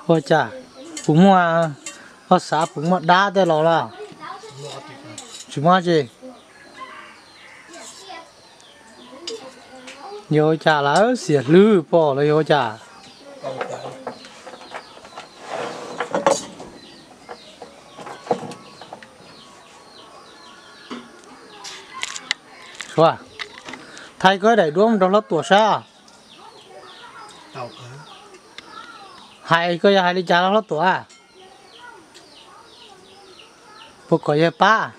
Ua cas puas muaj, koj xav puas muaj dab tej los lawm? Tsis muaj tsi. Yog ua cas lawv xiam hlwb pom los yog ua cas? Suav, thaij koj daim duab mus rau Hlob Tuam saib. Hais, koj yog hais li cas rau Hlob Tuam? Puas kom yawg pab?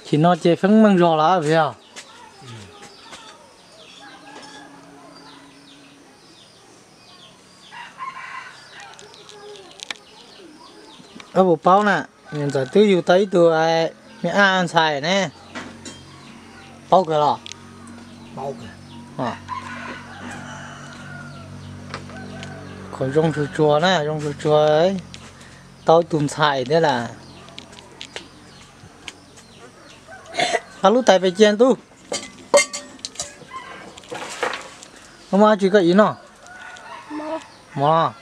Chim no ces feeb meej zog lawm yog. Koj puas paub na, niam ntxawm twb yug tau ib tug me ab ntxhais ne. Paub kawg los? Khuv zoo tsuag tsuag na, zoo tsuag tsuag, tau ib tug ntxhais thiab lawm. Hab lub tais pem cia tub. Muaj dab tsi koj iv noj? Mov.